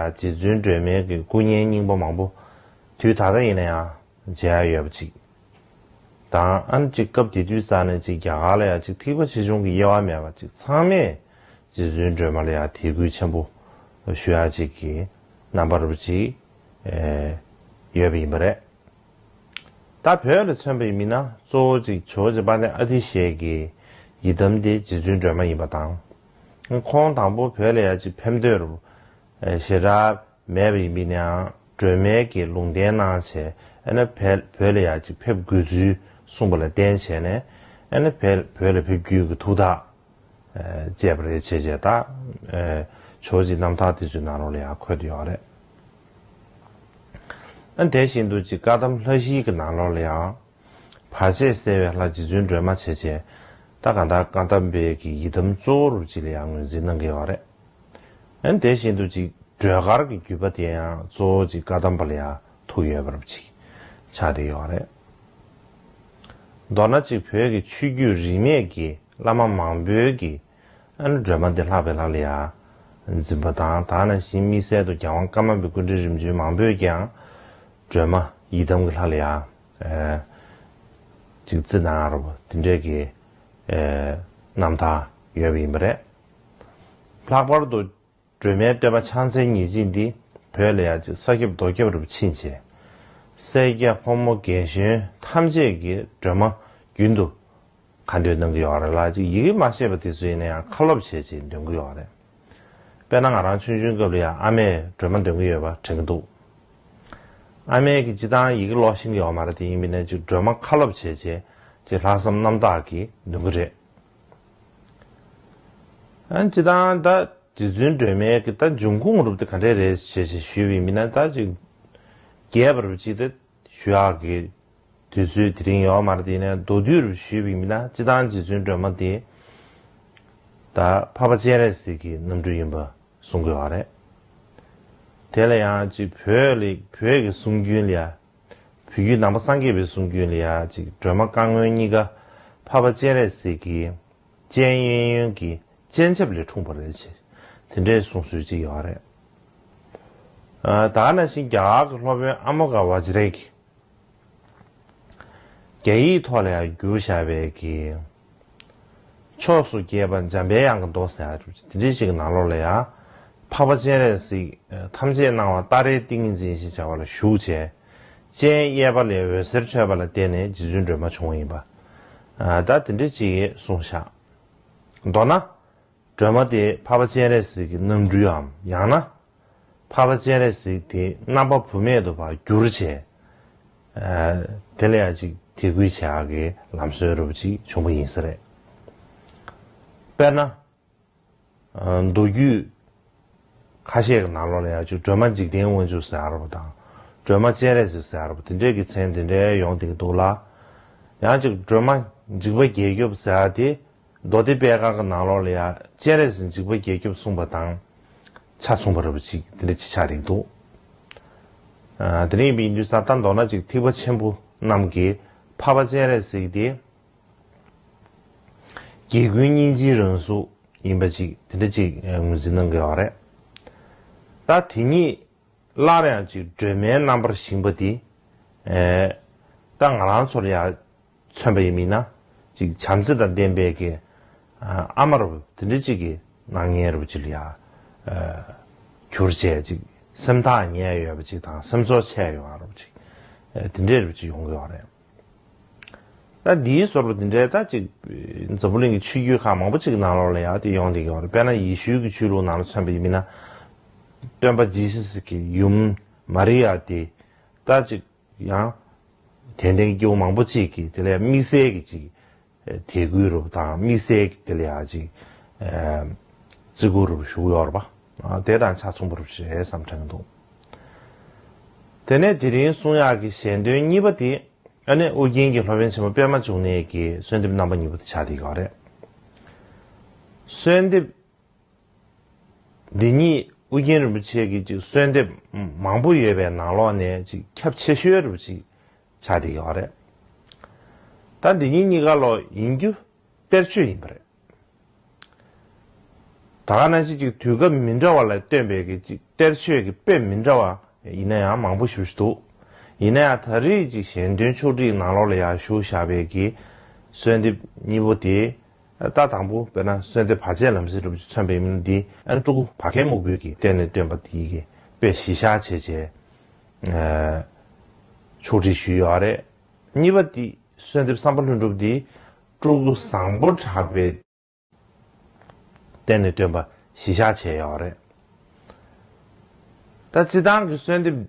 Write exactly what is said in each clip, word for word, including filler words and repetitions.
རྗེ་བཙུན་སྒྲོལ་མའི་གི་སྐུ་བརྙན་རྙིང་པ་མང་པོ་དུས་ད་ལྟ་ཡིན་ན་ཡང་མཇལ་ཡ་ཡོད་པ་ཅིག་དང་། ཨ་ནི་ཅིག་སྐབས་དེ་དུས་ཙ་ནས་ཅིག་རྒྱ་གར་ལ་ཡང་ཅིག་ཐེག་པ་ཆེ་ཆུང་གི་དབྱེ་བ་མེད་པ་ཅིག་ཚང་མས་རྗེ་བཙུན་སྒྲོལ་མ་ལ་ཡང་དད་གུས་ཆེན་པོ་ཞུ་ཡ་ཅིག་གི་རྣམ་པ་རུ་ཅིག་ཨེ་ཡོད་པ་ཡིན་པ་རེད། ད་བོད་ལ་མཚོན་པ་ཡིན་ན་གཙོ་བོ་ཅིག་ཇོ་བོ་རྗེ་དཔལ་ལྡན་ཨ་ཏི་ཤའི་གི་ཡི་དམ་དེ་རྗེ་བཙུན་སྒྲོལ་མ་ཡིན་པ་དང་། ཁོང་དང་པོ་བོད་ལ་ཡང་ཅིག་ཕེབས་འདོད་རུ་ཨེ་ཞེ་དྲག་མེད་པ་ཡིན་པ་ཡིན་ནའང་སྒྲོལ་མའི་གི་ལུང་བསྟན་གནང་བྱས། ཨ་ནི་བོད་བོད་ལ་ཡང་ཅིག་ཕེབས་དགོས་ཚུལ་གསུངས་པ་ལ་བརྟེན་བྱས་ནས། ཨ་ནི་བོད་བོད་ལ་ཕེབས་རྒྱུའི་གི་ཐུགས་ཐག་ཨེ་བཅད་པ་རེད་བྱས་བྱས། ད་ཨེ་ཇོ་བོ་རྗེ་རྣམ་ཐར་དེ་ཚོའི་ནང་ལོགས་ལ་ཡང་འཁོད་ཡོད་རེད། ཨ་དེ་བཞིན་དུ་ཅིག་བཀའ་གདམས་ལྷ་བཞིའི་གི་ནང་ལོགས་ལ་ཡང་བར་ཆད་སེལ་བའི་ལྷ་རྗེ་བཙུན་སྒྲོལ་མ་བྱས་བྱས། ད་གང་ལྟར་བཀའ་གདམས་པའི་གི་ཡི་དམ་གཙོ་བོ་རུ་ཅིག་ལ་ཡང་ངོས་འཛིན་གནང་གི་ཡོད་རེད། ཨ་དེ་བཞིན་དུ་ཅིག་སྒྲོལ་དཀར་གྱི་བརྒྱུད་པ་དེ་ཡང་གཙོ་བོ་ཅིག་བཀའ་གདམས་པ་ལ་ཡང་ཐུག་ཡོད་པ་རུ་ཅིག་ཆགས་བསྡད་ཡོད་རེད། མདོར་ན་ཅིག་བོད་ཀྱི་ཆོས་བརྒྱུད་རིས་མེད་ཀྱི་བླ་མ་མང་པོའི་གི་ཨ་ནི་སྒྲོལ་མ་འདི་ལྷག་པའི་ལྷ་ལ་ཡང་འཛིན་པ་དང་། ད་ནང་བཞིན་དམིགས་བསལ་དུ་རྒྱལ་དབང་ཀརྨ་པའི་སྐུ་ཕྲེང་རིམ་བྱོན་མང་པོས་ཀྱང་སྒྲོལ་མ་ཡི་དམ་གྱི་ལྷ་ལ་ཡང་ཨེ་ཅིག་བརྩི་གནང་རོགས་དེ་འདྲས་ཀྱི་ཨེ་རྣམ་ཐར་ཡོད་པ་ཡིན་པ་རེད། ལྷག་པར་དུ་སྒྲོལ་མའི་བསྟོད་པ་ཕྱག་འཚལ་ཉེར་གཅིག་འདི་བོད་ལ་ཡང་ཅིག་ས་ཁྱབ་རྡོ་ཁྱབ་རུ་ཕྱིན་བྱས། སེར་སྐྱ་ཕོ་མོ་རྒན་གཞོན་ཐམས་ཅད་ཀྱིས་སྒྲོལ་མ་རྒྱུན་དུ་ག་འདོད་གནང་གི་ཡོད་རེད་ལ། ཅིག་ཡི་གེ་མ་ཤེས་པ་དེ་ཚོ་ཡིན་ན་ཡང་ཁ་སློབ་བྱས་བྱས་འདོན་གི་ཡོད་རེད། དཔེར་ན་ང་རང་ཆུང་ཆུང་སྐབས་ལ་ཡང་ཨ་མས་སྒྲོལ་མ་འདོན་གི་ཡོད་པ་དྲན་གི་འདུག་ཨ་མས་ཀྱི་སྤྱི་བཏང་ཡི་གེ་ཀློག་ཤེས་ཀྱི་ཡོད་མ་རེད་དེ། ཡིན་པས་ན་ཅིག་སྒྲོལ་མ་ཁ་སློབ་བྱས་བྱས་ཅིག་ལྷག་བསམ་རྣམ་དག་གིས་འདོན་གི་རེད། ཨ་སྤྱི་བཏང་ད་རྗེ་བཙུན་སྒྲོལ་མའི་གི་ད་འབྱུང་ཁུངས་རུབ་དེ་ག་འདྲས་རེད་ཞེས་ཞེས་ཞུས་པའི་མི་སྣ་ད་ཅིག་རྒྱས་པ་རུ་ཅིག་ད་ཞུ་ཡག་གི་དུས་ཚོད་དེ་རིང་ཡོད་མ་རེད་དེ། ཡིན་ན་མདོར་བསྡུས་རུ་ཞུས་པའི་མི་སྣ་སྤྱི་བཏང་རྗེ་བཙུན་སྒྲོལ་མ་དེ་ད་འཕགས་པ་སྤྱན་རས་གཟིགས་ཀྱི་རྣམ་སྤྲུལ་ཡིན་པ་གསུང་གི་ཡོད་རེད། དེ་ལ་ཡང་ཅིག་བོད་ལ་བོད་ཀྱི་གསུང་རྒྱུན་ལ་ཡང་། བོད་བརྒྱུད་ནང་པ་སངས་རྒྱས་པའི་གསུང་རྒྱུན་ལ་ཡང་ཅིག་སྒྲོལ་མ་བཀའ་བསྔོ་གཉིས་ཀ་འཕགས་པ་སྤྱན་རས་གཟིགས་ཀྱི་སྤྱན་གཡས་གཡོན་གྱི་སྤྱན་ཆབ་ལས་འཁྲུངས་པ་རེད་ཅེས་དེ་འདྲའི་གསུང་སྲོལ་ཅིག་ཡོད་རེད། ཨ་ད་ག་ནང་བཞིན་རྒྱ་གར་གྱི་སློབ་དཔོན་ཨ་མོ་གྷ་ཝ་ཇི་ར་གིས་རྒྱ་ཡིག་ཐོག་ལ་ཡང་བསྒྱུར་བཞག་པའི་གི་ཕྱོགས་སུ་རྒྱས་པ་འཇམ་པའི་དབྱངས་ཀྱི་མདོ་ཟེར་ཡ་དེ་འདྲའི་ཞིག་གི་ནང་ལོགས་ལ་ཡང་། འཕགས་པ་སྤྱན་རས་གཟིགས་ཐམས་ཅད་སྣང་བ་ལྟར་ཏིང་ངེ་འཛིན་ཞེས་བྱ་བ་ལ་ཞུགས་བྱས། སྤྱན་གཡས་པ་ལས་འོད་ཟེར་འཕྲོས་པ་ལ་བརྟེན་ནས་རྗེ་བཙུན་སྒྲོལ་མ་བྱུང་བ་ཡིན་པ། ད་དེ་འདྲ་ཅིག་གསུངས་བཞག་མདོར་ན། སྒྲོལ་མ་དེ་འཕགས་པ་སྤྱན་རས་གཟིགས་ཀྱི་རྣམ་སྤྲུལ་འམ། ཡང་ན། འཕགས་པ་སྤྱན་རས་གཟིགས་དེ་རྣམ་པ་བུད་མེད་དུ་ཕར་བསྒྱུར་བྱས། ཨ་དེ་ལ་ཡང་ཅིག་དད་གུས་བྱེད་ཡག་གི་ལམ་སྲོལ་རུ་ཅིག་བྱུང་བ་ཡིན་ས་རེད། དཔེར་ན། ཨ་མདོ་རྒྱུད་ཁ་ཤས་ཀྱི་ནང་ལོགས་ལ་ཡང་ཅིག་སྒྲོལ་མ་འཇིག་རྟེན་དབང་ཕྱུག་ཟེར་ཡག་རེད་པ་དང་། སྒྲོལ་མ་སྤྱན་རས་གཟིགས་ཟེར་ཡག་རེད་པ། དེ་འདྲའི་གི་མཚན་དེ་འདྲའི་ཡོང་བསྡད་ཀྱི་འདུག་ལ། ཡང་ཅིག་སྒྲོལ་མ་འཇིགས་པ་བརྒྱད་སྐྱོབ་ཟེར་ཡག་དེ། མདོ་སྡེ་པད་དཀར་གྱི་ནང་ལོགས་ལ་ཡང་སྤྱན་རས་གཟིགས་འཇིགས་པ་བརྒྱད་སྐྱོབ་གསུངས་པ་དང་ཆ་མཚུངས་པ་རེད་པ་ཅིག་དེ་འདྲ་ཅིག་ཆགས་བསྡད་འདུག་ཨ་དེ་འདྲ་ཡིན་པ་ཡིན་དུས་ཙང་ད་མདོར་ན་ཅིག་ཐེག་པ་ཆེན་པོ་རྣམས་ཀྱིས་འཕགས་པ་སྤྱན་རས་གཟིགས་དེ་རྒྱལ་ཀུན་སྙིང་རྗེའི་རང་གཟུགས་ཡིན་པ་ཅིག་དེ་འདྲ་ཅིག་ངོས་འཛིན་གནང་གི་ཡོད་རེད། ད་དེ་ཉིད་སླར་ཡང་ཅིག་སྒྲོལ་མའི་རྣམ་པར་བཞེངས་པ་དེ། ཨེ་ད་ང་རང་ཚོར་ཡང་མཚོན་པ་ཡིན་མིན་ན། ཅིག་བྱམས་བརྩེ་དང་ལྡན་པའི་གི་ཨ་ཨ་མ་རུ་དེ་འདྲ་ཅིག་གི་སྣང་བརྙན་རུ་ཅིག་ལ་ཡང་ཨ་གྱུར་བྱས་ཅིག་སེམས་ཐག་ཉེ་ཡོད་པ་ཅིག་དང་སེམས་ཚོར་ཆེ་ཡོང་བ་རུ་ཅིག་ཨ་དེ་འདྲའི་རུ་ཅིག་ཡོང་གི་ཡོད་རེད། ད་འདིའི་བཟོ་འདྲ་དེ་འདྲའི་ད་ཅིག་འཛམ་བུ་གླིང་གི་ཆོས་བརྒྱུད་ཁག་མང་པོ་ཅིག་གི་ནང་ལོགས་ལ་ཡང་དེ་ཡོང་བསྡད་ཀྱི་ཡོད་རེད། དཔེར་ན་ཡེ་ཤུའི་གི་ཆོས་ལུགས་ནང་ལ་མཚོན་པ་ཡིན་མིན་ན། སྟོན་པ་ཇི་སི་ཁྲིས་ཀྱི་ཡུམ་མ་རི་ཡ་དེ་ད་ཅིག་ཡང་དད་ལྡན་སྐྱེ་བོ་མང་པོ་ཅིག་གིས་དེ་ལ་དམིགས་བསལ་གྱི་ཅིག་དད་གུས་རུ་དང་དམིགས་བསལ་གྱི་དེ་ལ་ཡང་ཅིག་བརྩི་བཀུར་རུ་ཞུ་གི་ཡོད་རེད་པ། དེ་དང་ཆ་མཚུངས་པ་རུ་ཞིག་རེད་བསམ་དྲན་འདུག་དེ་ནས་དེ་རིང་གསུང་ཡག་གི་ཞལ་འདོན་གཉིས་པ་དེ། ཨ་ནི་ཨོ་རྒྱན་གྱི་སློབ་དཔོན་ཆེན་པོ་པདྨ་འབྱུང་གནས་ཀྱི་གསོལ་འདེབས་རྣམ་པ་གཉིས་པོ་དེ་ཆགས་བསྡད་ཡོད་རེད། གསོལ་འདེབས་འདི་ཉིད་ཨོ་རྒྱན་རིན་པོ་ཆེ་གི་ཅིག་གསོལ་འདེབས་མང་པོ་ཡོད་པའི་ནང་ལོགས་ནས་ཅིག་ཁྱབ་ཆེ་ཤོས་རུ་ཅིག་ཆགས་བསྡད་ཡོད་རེད། ད་འདི་ཉིད་གཉིས་ཀ་ལོ་ཡིན་རྒྱུ་གཏེར་ཆོས་ཡིན་པ་རེད། ད་ག་ནང་བཞིན་ཅིག་དུས་སྐབས་མི་འདྲ་བ་ལ་བསྟན་པའི་གི་ཅིག་གཏེར་ཆོས་ཀྱི་དཔེ་མི་འདྲ་བ་ཡིན་ན་ཡང་མང་པོ་ཞེ་པོ་ཞིག་འདུག་ཡིན་ན་ཡང་ད་རེས་ཅིག་གཞན་དོན་ཕྱོགས་སྒྲིག་ནང་ལོགས་ལ་ཡང་བཞུགས་བཞག་པའི་གི་གསོལ་འདེབས་གཉིས་པོ་དེ། ད་དང་པོ་དཔེར་ན་གསོལ་འདེབས་བར་ཆད་ལམ་སེལ་རུ་མཚོན་པ་ཡིན་ན་འདི་ཨན་སྤྲུལ་སྐུ་བར་ཁའི་སྨུག་པོའི་གི་གཏེར་ནས་བཏོན་པ་དེའི་གི་དཔེ་གཞི་བཞག་བྱས་བྱས་ཕྱོགས་སྒྲིག་ཞུས་ཡོད་རེད། གཉིས་པ་དེ་གསོལ་འདེབས་བསམ་པ་ལྷུན་གྲུབ་དེ་སྤྲུལ་སྐུ་བཟང་པོ་གྲགས་པའི་གཏེར་ནས་བཏོན་པ་གཞི་བཞག་བྱས་ཡོད་རེད། ད་སྤྱི་བཏང་གི་གསོལ་འདེབས་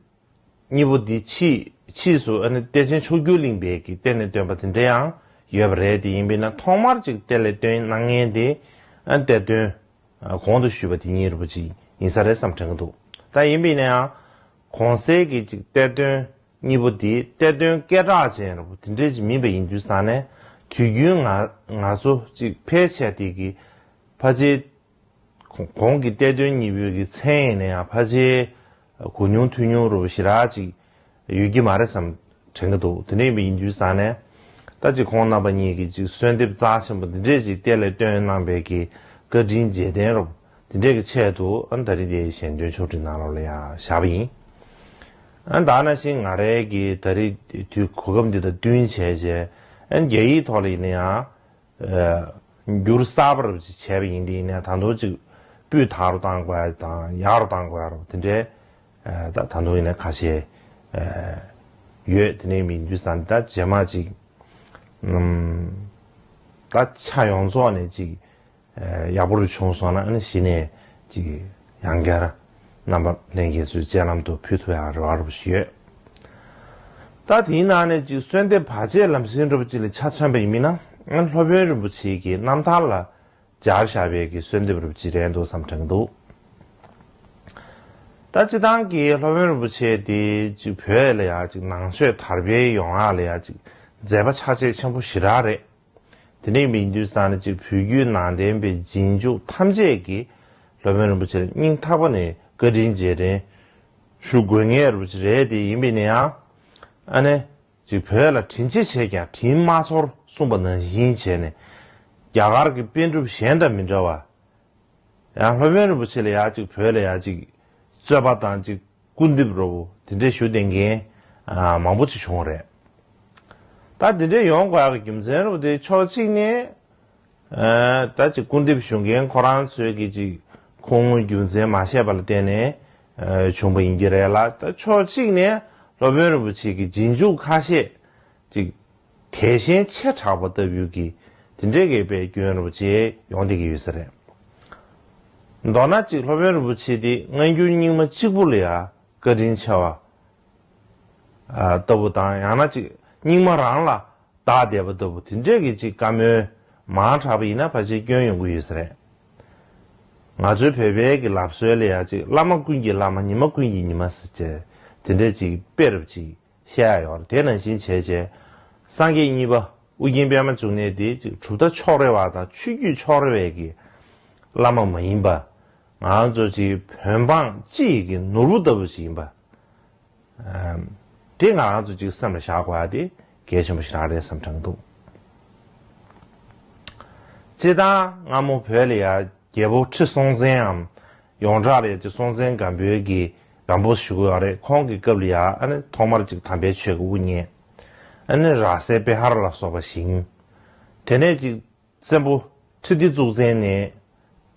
གཉིས་པོ་འདི་ཕྱིས་ཕྱིས་སུ་ཨ་ནི་གཏེར་ཆེན་མཆོག་གྱུར་གླིང་པའི་གི་གཏེར་ནས་བཏོན་པ་དེ་འདྲ་ཡང་ཡོད་པ་རེད། དེ་ཡིན་པས་ན་ཐོག་མར་ཅིག་གཏེར་ལས་བཏོན་གནང་མཁན་དེ་ཨ་ནི་གཏེར་སྟོན་གོང་དུ་ཞུས་པ་དེ་གཉིས་རུ་པོ་ཅིག་ཡིན་ས་རེད་བསམ་དྲན་གྱི་འདུག་ད་ཡིན་པས་ན་ཡང་གོང་གསལ་གྱི་ཅིག་གཏེར་སྟོན་གཉིས་པོ་དེ་གཏེར་སྟོན་སྐད་གྲགས་ཅན་རུ་པོ་དེ་འདྲས་ཅིག་མིན་པ་ཡིན་དུས་ཙང་ནས་དུས་རྒྱུན་ང་ང་ཚོ་ཅིག་ཕལ་ཆེར་དེ་གི་ཕལ་ཆེར་གོང་གོང་གི་གཏེར་སྟོན་གཉིས་པོའི་གི་མཚན་ཡིན་ན་ཡང་ཕལ་ཆེར་གོ་མྱོང་ཐོས་མྱོང་རུ་པོ་ཞེ་དྲག་ཅིག་ཡོད་ཀྱི་མ་རེད་བསམ་དྲན་གྱི་འདུག་དེ་འདྲ་ཡིན་པ་ཡིན་དུས་ཙང་ནས་ད་ཅིག་ཁོང་རྣམ་པ་གཉིས་ཀྱིས་ཅིག་གསོལ་འདེབས་རྩ་ཆེན་པོ་འདི་འདྲས་ཅིག་གཏེར་ལས་བཏོན་གནང་པའི་གི་བཀའ་དྲིན་རྗེས་དྲན་རུ་འདི་འདྲས་ཀྱི་ཆེད་དུ་ཨ་ནི་ད་རིང་དེ་གཞན་དོན་ཕྱོགས་སྒྲིག་ནང་ལོགས་ལ་ཡང་བཞག་པ་ཡིན། ཨ་ནི་ད་ནང་བཞིན་ང་རའི་གི་ད་རིང་དུས་གོ་སྐབས་འདི་དང་བསྟུན་བྱས་བྱས་ཨ་ནི་རྒྱ་ཡིག་ཐོག་ལ་ཡིན་ན་ཡང་ཨ་འགྱུར་གསར་པ་རུ་ཅིག་བྱས་པ་ཡིན་དེ་ཡིན་ན་ད་དུང་ཅིག་སྤུས་དག་རུ་བཏང་དགོས་ཡ་དང་ཡག་རུ་བཏང་དགོས་ཡ་རུ་དེ་འདྲའི་ཨ་ད་ད་དུང་ཡིན་ན་ཁ་ཤས་ཨ་ཡོད། དེ་ནས་མི་འདུས་ས་ད་རྗེས་མ་ཅིག་ཨམ་ད་ཆ་ཡོངས་རྫོགས་ནས་ཅིག་ཨ་ཡག་པོ་རུ་བྱུང་སོང་ན་ཨ་ནི་གཞི་ནས་ཅིག་ཡང་བསྐྱར་རྣམ་པ་ལྷན་རྒྱས་ཚོའི་སྤྱན་ལམ་དུ་ཕུལ་ཐུབ་ཡག་རེ་བ་རུ་ཞིག་ཡོད། ད་དེའི་ནང་ནས་ཅིག་གསོལ་འདེབས་བར་ཆད་ལམ་སེལ་འདྲ་པོ་ཅིག་ལ་ཆ་མཚོན་པ་ཡིན་མིན་ན་ཨ་ནི་སློབ་དཔོན་རིན་པོ་ཆེ་གི་རྣམ་ཐར་ལ་སྦྱར་བཞག་པའི་གི་གསོལ་འདེབས་རུ་ཅིག་རེད་འདུག་བསམ་དྲན་གྱི་འདུག་ད་སྤྱི་བཏང་གི་སློབ་དཔོན་རིན་པོ་ཆེ་དེ་ཅིག་བོད་ལ་ཡང་ཅིག་ནང་ཆོས་དར་སྤེལ་ཡོང་ཡག་ལ་ཡང་ཅིག་མཛད་པ་ཆ་ཤས་ཆེན་པོ་ཞེ་དྲག་རེད། དེ་འདྲ་ཡིན་པ་ཡིན་དུས་ཙང་ནས་ཅིག་བོད་བརྒྱུད་ནང་བསྟན་པའི་རྗེས་འཇུག་ཐམས་ཅད་ཀྱིས་སློབ་དཔོན་རིན་པོ་ཆེ་ལ་སྙིང་ཐག་པ་ནས་བཀའ་དྲིན་རྗེས་དྲན་ཞུ་དགོས་ངེས་རུ་ཅིག་རེད། དེ་ཡིན་པས་ན་ཡང་ཨ་ནི། ཅིག་བོད་ལ་དྲིན་ཆེ་བྱས་ཀྱང་དྲིན་མ་ཚོར་གསུངས་པ་ནང་བཞིན་བྱས་ནས། རྒྱ་གར་གྱི་པཎ་གྲུབ་གཞན་དང་མི་འདྲ་བ། ཡང་སློབ་དཔོན་རིན་པོ་ཆེ་ལ་ཡང་ཅིག་བོད་ལ་ཡང་ཅིག་རྩོད་པ་དང་ཅིག་སྐུར་འདེབས་རོ་བོ་དེ་འདྲས་ཞུ་བསྡད་མཁན་མང་པོ་ཅིག་བྱུང་བ་རེད། ད་དེ་འདྲས་ཡོང་དགོས་ཡག་གི་རྒྱུ་མཚན་རོ་བོ་དེ་ཕྱོགས་གཅིག་ནས། ད་ཅིག་སྐུར་འདེབས་ཞུ་མཁན་ཁོ་རང་ཚོས་ཀྱི་ཅིག་ཁུངས་དངོས་རྒྱུ་མཚན་མ་བཤད་པ་ལ་བརྟེན་ནས་བྱུང་བ་ཡིན་གྱི་རེད་ལ། ད་ཕྱོགས་གཅིག་ནས་སློབ་དཔོན་རིན་པོ་ཆེ་གི་རྗེས་འཇུག་ཁ་ཤས་ཅིག་དད་ཞེན་ཆེ་དྲགས་པ་ལྟ་བུའི་གི་དེ་འདྲའི་གི་དཔེ་སྐྱོན་རིན་པོ་ཆེ་ཡོང་བསྡད་ཀྱི་ཡོད་ས་རེད། མདོར་ན་ཅིག་སློབ་དཔོན་རིན་པོ་ཆེ་དེ་སྔ་འགྱུར་རྙིང་མ་གཅིག་པུ་ལ་ཡང་བཀའ་དྲིན་ཆེ་བ་ལྟ་བུ་དང་ཡང་ན་ཅིག་རྙིང་མ་རང་ལ་བདག་བསྡད་པ་ལྟ་བུ་དེ་འདྲས་ཀྱི་ཅིག་བཀའ་མོལ་མང་དྲགས་པ་ཡིན་ན་ཕལ་ཆེར་སྐྱོན་ཡོང་གི་ཡོད་ས་རེད། ང་ཚོའི་བོད་པའི་གི་ལབ་སྲོལ་ལ་ཡང་ཅིག་བླ་མ་ཀུན་གྱི་བླ་མ་ཉི་མ་ཀུན་གྱི་ཉི་མ་ཟེར་བྱས་དེ་འདྲས་ཅིག་དཔེ་རབ་ཅིག་བཤད་ཡ་ཡོད་རེད། དེ་ནང་བཞིན་བྱས་བྱས་སངས་རྒྱས་གཉིས་པ་ཨུ་རྒྱན་པད་མ་འབྱུང་གནས་དེ་ཅིག་གྲུབ་མཐའ་ཕྱོགས་རེ་བ་དང་ཆོས་བརྒྱུད་ཕྱོགས་རེ་བའི་གི་བླ་མ་མ་ཡིན་པ། ང་ཚོ་ཅིག་བོད་འབངས་སྤྱི་ཡི་གི་ནོར་བུ་ལྟ་བུ་ཞིག་ཡིན་པ། དེ་ང་རང་ཚོ་ཅིག་སེམས་ལ་བཞག་དགོས་ཡ་དེ་གལ་ཆེན་པོ་ཞིག་རང་རེད་བསམ་དྲན་གྱི་འདུག་སྤྱིར་བཏང་སྔ་མོ་བོད་ལ་ཡ་རྒྱལ་པོ་ཁྲི་སྲོང་བཙན་འམ་ཡོངས་གྲགས་ལ་ཡ་ཅིག་སྲོང་བཙན་སྒམ་པོའི་གི་སྒམ་པོ་ཞུ་གི་ཡོད་རེད། ཁོང་གི་སྐབས་ལ་ཡ་ཨ་ནི་ཐོག་མར་ཅིག་དམ་པའི་ཆོས་ཀྱི་དབུ་བརྙེས། ཨ་ནི་ར་སའི་པེ་ཧར་ལ་སོགས་པ་བཞེངས། དེ་ནས་ཅིག་བཙན་པོ་ཁྲི་ལྡེ་གཙུག་བཙན་ནས་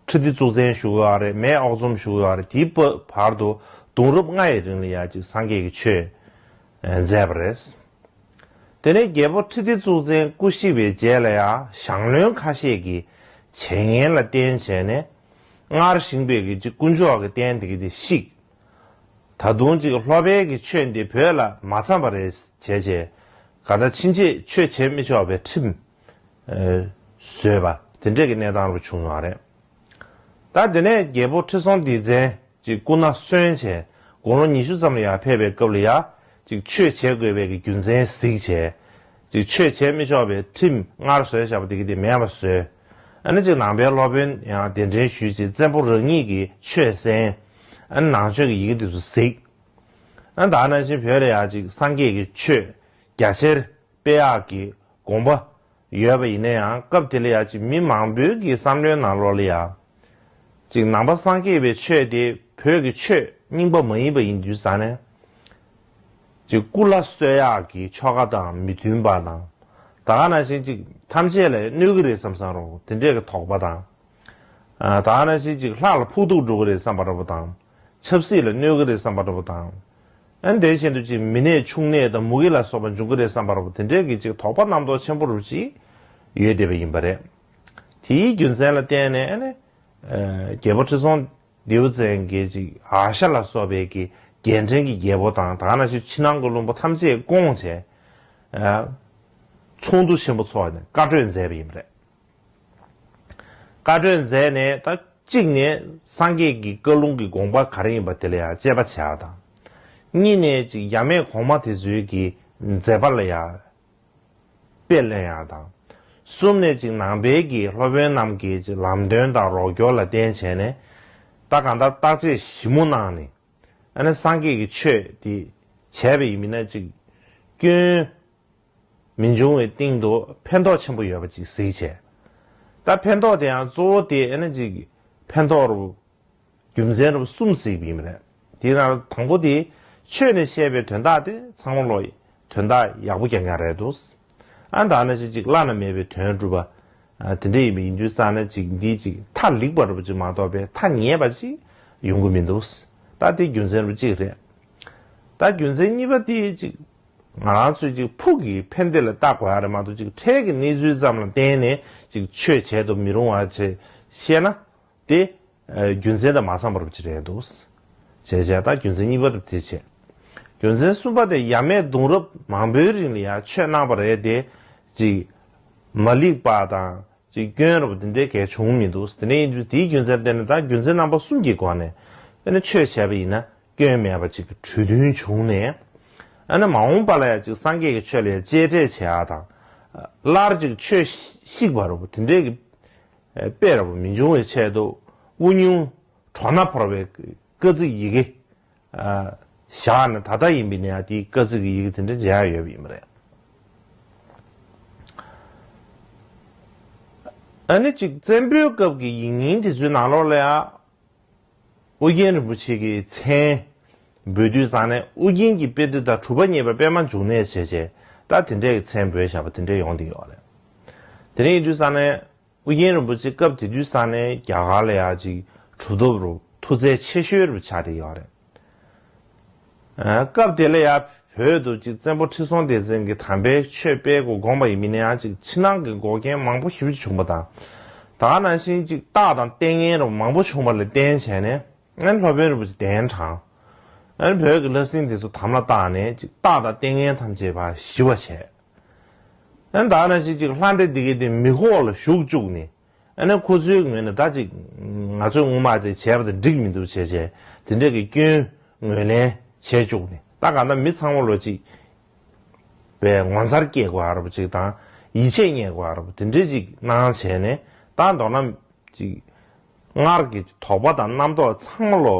ཁྲི་ལྡེ་གཙུག་བཙན་ཞུ་གི་ཡོད་རེད། མེས་ཨོ་རྩོམ་ཞུ་གི་ཡོད་རེད། དེའི་བར་དུ་གདུང་རབས་ལྔ་ཡི་རིང་ལ་ཡ་ཅིག་སངས་རྒྱས་ཀྱི་ཆོས་མཛད་པ་རེད། དེ་ནས་རྒྱལ་པོ་ཁྲི་ལྡེ་གཙུག་བཙན་སྐུ་གཤེགས་པའི་རྗེས་ལ་ཡ་ཞང་བློན་ཁ་ཤས་ཀྱིས་བྱས་ངན་ལ་བརྟེན་བྱས་ནས་སྔར་བཞེངས་པའི་གི་ཅིག་དཀོན་མཆོག་གི་རྟེན་དེ་གི་དེ་བཤིག་ད་དུང་ཅིག་སློབ་དཔོན་གྱི་ཆོས་འདི་བོད་ལ་མ་འཚམས་པ་རེད་བྱས་བྱས་གང་ལྟར་ཕྱིན་ཆད་ཆོས་བྱེད་མི་ཆོག་པའི་ཁྲིམས་བཟོས་པ་དེ་འདྲས་ཀྱི་གནས་སྟངས་རུ་བྱུང་ཡོད་རེད། ད་དེ་ནས་རྒྱལ་པོ་ཁྲི་སྲོང་ལྡེ་བཙན་ཅིག་སྐུ་ན་གསོན་བྱས་དགུང་ལོ་ཉི་ཤུ་ཙམ་ལ་ཡར་ཕེབས་པའི་སྐབས་ལ་ཡ་ཅིག་ཆོས་བྱེད་དགོས་པའི་གི་རྒྱུ་མཚན་གཟིགས་བྱས། ཅིག་ཆོས་བྱེད་མི་ཆོག་པའི་ཁྲིམས་སྔར་བཟོས་བཞག་པ་དེ་གི་དེ་མེད་པ་བཟོས། ཨ་ནི་ཅིག་ནང་པའི་སློབ་དཔོན་ཡང་གདན་འདྲེན་ཞུས་བྱས་བཙན་པོ་རང་ཉིད་ཀྱིས་ཆོས་གསན། ཨ་ནི་ནང་ཆོས་ཀྱི་ཡི་གེ་དེ་ཚོ་གཟིགས། ཨ་ནི་ད་ནང་བཞིན་བོད་ལ་ཡང་ཅིག་སངས་རྒྱས་ཀྱི་ཆོས་རྒྱ་ཆེར་སྤེལ་ཡག་གི་དགོངས་པ་ཡོད་པ་ཡིན་ན་ཡང་སྐབས་དེ་ལ་ཡང་ཅིག་མི་མང་པོའི་གི་བསམ་བློའི་ནང་ལོགས་ལ་ཡང་ ཅིག་ནང་པ་སངས་རྒྱས་པའི་ཆོས་དེ་བོད་ཀྱི་ཆོས་རྙིང་པ་མ་ཡིན་པ་ཡིན་དུས་ཙང་ནས། ཅིག་སྐུ་ལ་གསོལ་ཡག་གི་ཆོ་ག་དང་མི་མཐུན་པ་དང་། ད་ག་ནང་བཞིན་ཅིག་ཐམས་ཅད་ལ་གནོད་ཀྱི་རེད་བསམ་བསམ་རོ་དེ་འདྲས་ཀྱི་དོགས་པ་དང་། ཨ། ད་ག་ནང་བཞིན་ཅིག་ལྷ་ལ་ཕོག་ཐུག་འགྲོ་གི་རེད་བསམ་པ་འདྲ་པོ་དང་། ཆབ་སྲིད་ལ་གནོད་ཀྱི་རེད་བསམ་པ་འདྲ་པོ་དང་། ཨ་ནི་དེ་བཞིན་དུ་ཅིག་མི་ནད་ཕྱུགས་ནད་དང་མུ་གེ་ལ་སོགས་པ་འབྱུང་གི་རེད་བསམ་པ་འདྲ་པོ་དེ་འདྲས་ཀྱི་ཅིག་དོགས་པ་རྣམ་རྟོག་ཆེན་པོ་རུ་ཅིག་ཡོད་བསྡད་པ་ཡིན་པ་རེད། དེའི་རྒྱུ་མཚན་ལ་བརྟེན་ནས་ཨ་ནི། ཨ། རྒྱལ་པོ་ཁྲི་སྲོང་ལྡེའུ་བཙན་གྱིས་ཅིག་ཨ་ཤ་ལ་སོགས་པའི་གི་རྒྱལ་ཕྲན་གྱི་རྒྱལ་པོ་དང་ད་ག་ནང་བཞིན་ཕྱི་ནང་གི་བློན་པོ་ཐམས་ཅད་བསྐོངས་བྱས། ཨ། ཚོགས་འདུ་ཆེན་པོ་ཚོགས་ནས་བཀའ་གྲོས་མཛད་པ་ཡིན་པ་རེད། བཀའ་གྲོས་མཛད་ནས་ད་གཅིག་ནས་སངས་རྒྱས་ཀྱི་བཀའ་ལུང་གི་དགོངས་པ་ག་རེ་ཡིན་པ་དེ་ལ་ཡང་དཔྱད་པ་བྱེད་ཡག་དང་། གཉིས་ནས་ཅིག་ཡབ་མེས་གོང་མ་དེ་ཚོའི་གི་མཛད་པ་ལ་ཡང་དཔེ་ལེན་ཡག་དང་། གསུམ་ནས་ཅིག་ནང་པའི་གི་སློབ་དཔོན་རྣམས་ཀྱི་ཅིག་ལམ་སྟོན་དང་རོགས་སྐྱོར་ལ་བརྟེན་བྱས་ནས། ད་གང་ལྟར་བརྟག་དཔྱད་ཞིབ་མོ་གནང་ནས། ཨ་ནི་སངས་རྒྱས་ཀྱི་ཆོས་དེ་བྱས་པ་ཡིན་མིན་ན་ཅིག་སྐྱོན་མི་འབྱུང་བའི་སྟེང་དུ་ཕན་ཐོགས་ཆེན་པོ་ཡོད་པ་ཅིག་གཟིགས་བྱས། ད་ཕན་ཐོགས་དེ་ཡང་གཙོ་བོ་དེ་ཨ་ནི་ཅིག་ཕན་ཐོགས་རུ། རྒྱུ་མཚན་རུ་གསུམ་གཟིགས་པ་ཡིན་པ་རེད། དེའི་ནང་དང་པོ་དེ་ཆོས་ནས་བཤད་པའི་དོན་དག་དེ་ཚང་མ་ལོ་དོན་དག་ཡག་པོ་རྐྱང་རྐྱང་རེད་འདུག་ཨ་ད་ནང་བཞིན་ཅིག་བླ་ན་མེད་པའི་དོན་སྒྲུབ་པ། ཨ། དེ་འདྲ་ཡིན་པ་ཡིན་དུས་ཙང་ནས་ཅིག་འདི་ཅིག་མཐའ་ལེགས་པ་རུ་ཅིག་མ་གཏོགས་པའི་མཐའ་ཉེས་པ་ཅིག་ཡོང་གི་མི་འདུག་ད་དེ་རྒྱུ་མཚན་རུ་གཅིག་རེད། ད་རྒྱུ་མཚན་གཉིས་པ་དེ་ཅིག་ང་རང་ཚོས་ཅིག་ཕུགས་ཀྱི་ཕན་བདེ་ལ་བལྟ་དགོས་ཡ་རེད་མ་གཏོགས་ཅིག་འཕྲལ་གྱི་གནས་ཚུལ་ཙམ་ལ་བརྟེན་ནས་ཅིག་ཆོས་བྱེད་དུ་མི་རུང་བ་བྱས་བཤད་ན། དེ། ཨ། རྒྱུ་མཚན་དང་མ་འཚམས་པ་རུ་ཅིག་རེད་འདུག་བྱས་བྱས་ད་རྒྱུ་མཚན་གཉིས་པ་དེ་བྱས། རྒྱུ་མཚན་གསུམ་པ་དེ་ཡབ་མེས་གདུང་རབས་མང་པོའི་རིང་ལ་ཡང་ཆོས་གནང་བ་རེད་དེ། ཅིག་མ་ལེགས་པ་དང་ཅིག་སྐྱོན་རུ་དེ་འདྲའི་གལ་བྱུང་མི་འདུག་དེ་ནས་ཡིན་དུས་དེའི་རྒྱུ་མཚན་བརྟེན་ནས་ད་རྒྱུ་མཚན་རྣམ་པ་གསུམ་གྱི་སྒོ་ནས་ཨ་ནི་ཆོས་བྱས་པ་ཡིན་ན་སྐྱོན་མེད་པ་ཅིག་གྲོས་མཐུན་བྱུང་ནས། ཨ་ནི་མ་འོངས་པ་ལ་ཡང་ཅིག་སངས་རྒྱས་ཀྱི་ཆོས་ལ་ཡང་གཅེས་སྤྲས་བྱེད་ཡག་དང་། སླར་ཅིག་ཆོས་བཤིག་པ་རུ་དེ་འདྲའི་གི་དཔེ་ར་བ་མི་འབྱུང་བའི་ཆེད་དུ་དབུ་སྙུང་གྲོ་ན་བོར་བའི་བཀའ་གཙིགས་ཡི་གེ་ཨ། བཞག་ནས་ད་ལྟ་ཡིན་པའི་ནས་དེའི་བཀའ་གཙིགས་ཀྱི་ཡི་གེ་དེ་འདྲ་མཇལ་ཡག་ཡོད་པ་ཡིན་པ་རེད། ཨ་ནི་ཅིག་བཙན་པོའི་སྐབས་ཀྱི་ཡིག་རྙིང་དེ་ཚོའི་ནང་ལོགས་ལ་ཡང་ཨུ་རྒྱན་རིན་པོ་ཆེ་གི་མཚན་འབོད་དུས་ཙང་ནས་ཨུ་རྒྱན་གྱི་དཔེ་ཁྲིད་དང་གྲུབ་པ་བརྙེས་པའི་པད་མ་འབྱུང་གནས་བྱས་བྱས་ད་དེ་འདྲའི་མཚན་འབོད་བཞག་པ་དེ་འདྲ་ཡོང་བསྡད་ཡོད་རེད། དེ་འདྲ་ཡིན་དུས་ཙང་ནས། ཨུ་རྒྱན་རིན་པོ་ཆེ་སྐབས་དེ་དུས་ས་ནས་རྒྱ་གར་ལ་ཡང་ཅིག་གྲུབ་ཐོབ་རུ་མཐུ་རྩལ་ཆེ་ཤོས་རུ་ཆགས་བསྡད་ཡོད་རེད། ཨ། སྐབས་དེ་ལ་ཡང་བོད་དུ་ཅིག་བཙན་པོ་ཁྲི་སྲོང་ལྡེ་བཙན་གྱིས་དམ་པའི་ཆོས་སྤེལ་དགོས་དགོངས་པ་ཡིན་མིན་ན་ཡང་ཅིག་ཕྱི་ནང་གི་འགོག་རྐྱེན་མང་པོ་ཞེ་པོ་ཅིག་བྱུང་པ་དང་། ད་ག་ནང་བཞིན་ཅིག་རྟགས་དང་ལྟས་ངན་རུ་མང་པོ་བྱུང་བ་ལ་བརྟེན་བྱས་ནས་ཨ་ནི་སློབ་དཔོན་རིན་པོ་ཆེ་གདན་དྲངས། ཨ་ནི་བོད་ཀྱི་བླ་སྲིན་དེ་ཚོ་དམ་ལ་བཏགས་ནས་ཅིག་རྟགས་དང་ལྟས་ངན་ཐམས་ཅད་ཕར་ཞི་བ་བྱས། ཨ་ནི་ད་ག་ནང་བཞིན་ཅིག་ལྷ་འདྲེ་འདི་གའི་དེ་མི་ཁོག་ལ་ཞུགས་བཅུག་ནས། ཨ་ནི་ཁོ་ཚོའི་ངོས་ནས་ད་ཅིག་ང་ཚོས་སྔོན་མ་དེ་བྱས་པ་དང་འགྲིག་མི་འདུག་བྱས་བྱས་དེ་འདྲ་གི་སྐྱོན་ངོས་ལེན་བྱས་བཅུག་ནས་ད་གང་ལྟར་མི་ཚང་མ་ལོ་ཅིག་པའི་ངོ་མཚར་སྐྱེ་དགོས་ཨ་རབ་ཅིག་དང་ཡིད་ཆེས་རྙེད་དགོས་ཨ་རབ་དེ་འདྲ་ཅིག་གནང་བྱས་ནས་ད་མདོར་ན་ཅིག་སྔར་གྱི་དོགས་པ་དང་རྣམ་རྟོག་ཚང་མ་ལོ།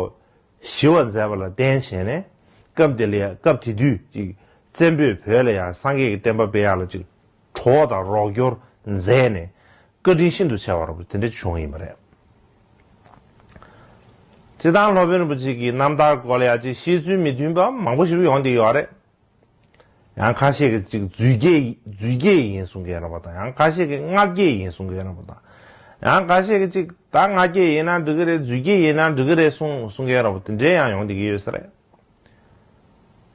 ཞི་བར་མཛད་པ་ལ་བརྟེན་བྱས་ནས་སྐབས་དེ་ལ་ཡང་སྐབས་དེ་དུས་ཅིག་བཙན་པོས་བོད་ལ་ཡང་སངས་རྒྱས་ཀྱི་བསྟན་པ་སྤེལ་ཡག་ལ་ཅིག་གྲོགས་དང་རོགས་སྐྱོར་མཛད་ནས་བཀའ་དྲིན་ཤིན་ཏུ་ཆེ་བ་རུ་དེ་འདྲ་བྱུང་ཡིན་པ་རེད། སྤྱིར་བཏང་སློབ་དཔོན་རིན་པོ་ཆེ་གི་རྣམ་ཐར་སྐོར་ལ་ཡང་ཅིག་བཤད་ཚུལ་མི་མཐུན་པ་མང་པོ་ཞིག་ཡོང་བསྡད་ཡོད་རེད། ཡང་ཁ་ཤས་ཀྱིས་ཅིག་རྫུས་སྐྱེས་རྫུས་སྐྱེས་ཡིན་གསུང་མཁན་རེད་པ་དང་ཡང་ཁ་ཤས་ཀྱིས་མངལ་སྐྱེས་ཡིན་གསུང་མཁན་རེད་པ་དང་། ཡང་ཁ་ཤས་ཀྱིས་ཅིག་ད་མངལ་སྐྱེས་ཡིན་ན་འགྲིག་གི་རེད་རྫུས་སྐྱེས་ཡིན་ན་འགྲིག་གི་རེད་གསུང་གསུང་མཁན་རེད་པ་དེ་འདྲའི་ཡང་ཡོང་བསྡད་ཀྱི་ཡོད་ས་རེད།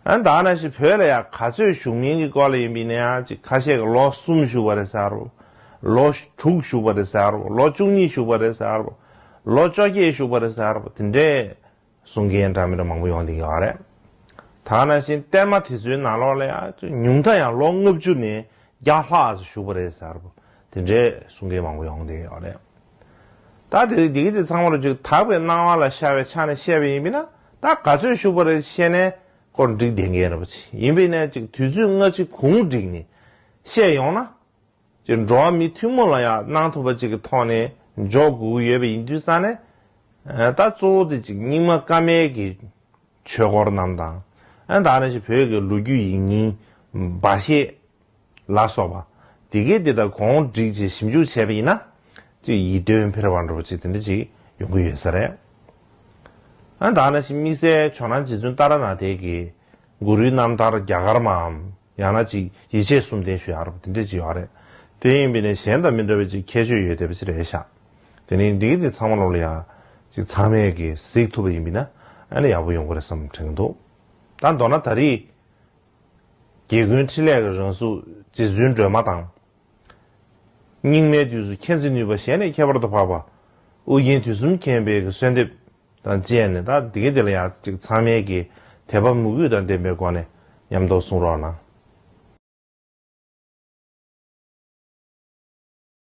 ཨ་ད་ནང་བཞིན་བོད་ལ་ཡང་ག་ཚོད་བཞུགས་མིན་གྱི་སྐོར་ལ་ཡིན་པ་ཡིན་ན་ཡང་ཅིག་ཁ་ཤས་ཀྱིས་ལོ་གསུམ་བཞུགས་པ་རེད་ཟེར་རོ། ལོ་དྲུག་བཞུགས་པ་རེད་ཟེར་རོ། ལོ་བཅུ་གཉིས་བཞུགས་པ་རེད་ཟེར་རོ། ལོ་བཅོ་བརྒྱད་བཞུགས་པ་རེད་ཟེར་རོ་དེ་འདྲའི། གསུང་མཁན་འདྲ་མི་འདྲ་མང་པོ་ཡོང་བསྡད་ཡོད་རེད། ད་ནང་བཞིན་གཏེར་མ་དེ་ཚོའི་ནང་ལོགས་ལ་ཡང་ཉུང་མཐའ་ཡང་ལོ་ལྔ་བཅུ་ནས་བརྒྱ་ལྷག་ཙམ་བཞུགས་པ་རེད་ཟེར་བ་དེ་འདྲའི་གསུང་མཁན་མང་པོ་ཡོང་བསྡད་ཡོད་རེད། ད་དེ་དེ་གི་དེ་ཚང་མ་ལ་ཅིག་དག་པའི་སྣང་བ་ལ་ཤར་བའི་ཆ་ནས་བཤད་པ་ཡིན་པས་ན་ད་ག་ཚོད་བཞུགས་པ་རེད་བཤད་ནས་སྐོར་འགྲིག་བསྡད་མཁན་རེད་པ་ཅིག་ཡིན་པས་ན་ཅིག་དུས་ཚོད་སྔ་ཕྱི་གུང་བསྒྲིགས་ནས་བཤད་ཡོང་ན། ཅིག་འགྲོ་བ་མི་ཐུན་མོང་ལ་ཡང་གནང་ཐུབ་པ་ཅིག་གི་ཐོག་ནས་འཇོག་དགོས་ཀྱི་ཡོད་པ་ཡིན་དུས་ཙང་ནས། ད་གཙོ་བོ་དེ་ཅིག་རྙིང་མ་བཀའ་མའི་གི་ཆོས་སྐོར་རྣམས་དང་། ཨ་ད་ནང་བཞིན་བོད་ཀྱི་ལོ་རྒྱུས་ཡིག་རྙིང་། སྦ་བཞེད་ལ་སོགས་པ། དེ་གའི་དེ་དག་གོང་བསྒྲིགས་ཅིག་ཞིབ་འཇུག་བྱས་པ་ཡིན་ན། ཅིག་ཡིད་རྟོན་འཕེར་བ་འདྲ་པོ་ཅིག་དེ་འདྲ་ཅིག་ ཡོང་གི་ཡོད་ས་རེད། ཨ་ད་ནང་བཞིན་དམིགས་བསལ་ཇོ་ནང་རྗེ་བཙུན་ཏཱ་ར་ནཱ་ཐའི་གི་གུ་རུའི་རྣམ་ཐར་རྒྱ་གར་མའམ་ཡང་ན་ཅིག་ཡིད་ཆེས་གསུམ་ལྡན་ཞུ་ཡག་རེད་པ། དེ་འདྲ་ཅིག་ཡོད་རེད། དེ་ཡིན་པས་ནས་གཞན་དང་མི་འདྲ་བའི་ཅིག་ཁྱད་ཆོས་ཡོད་བསྡད་པ་ཅིག་རེད་ཤག་དེ་ནས་འདི་གི་འདི་ཚང་མ་ལོག་ལ་ཡ་ཅིག་ཚང་མས་གི་གཟིགས་ཐུབ་པ་ཡིན་པས་ན་ཨ་ནི་ཡག་པོ་ཡོང་གི་རེད་བསམ་དྲན་གི་འདུག་ད་མདོར་ན་ད་རེས་རྒྱལ་ཀུན་འཕྲིན་ལས་ཀྱི་རང་གཟུགས་རྗེ་བཙུན་སྒྲོལ་མ་དང་། སྙིགས་མའི་དུས་སུ་མཁྱེན་བརྩེ་ནུས་པ་གཞན་ལས་ཁྱད་པར་དུ་འཕགས་པ། ཨོ་རྒྱན་དུས་གསུམ་མཁྱེན་པའི་གསོལ་འདེབས་དང་བཅས་ནས། ད་འདི་གའི་དེ་ལ་ཡང་ཅིག་ཚང་མས་ཀྱི་དད་པ་མོས་གུས་དང་ལྡན་པའི་སྒོ་ནས་མཉམ་དུ་གསུང་རོགས་གནང་།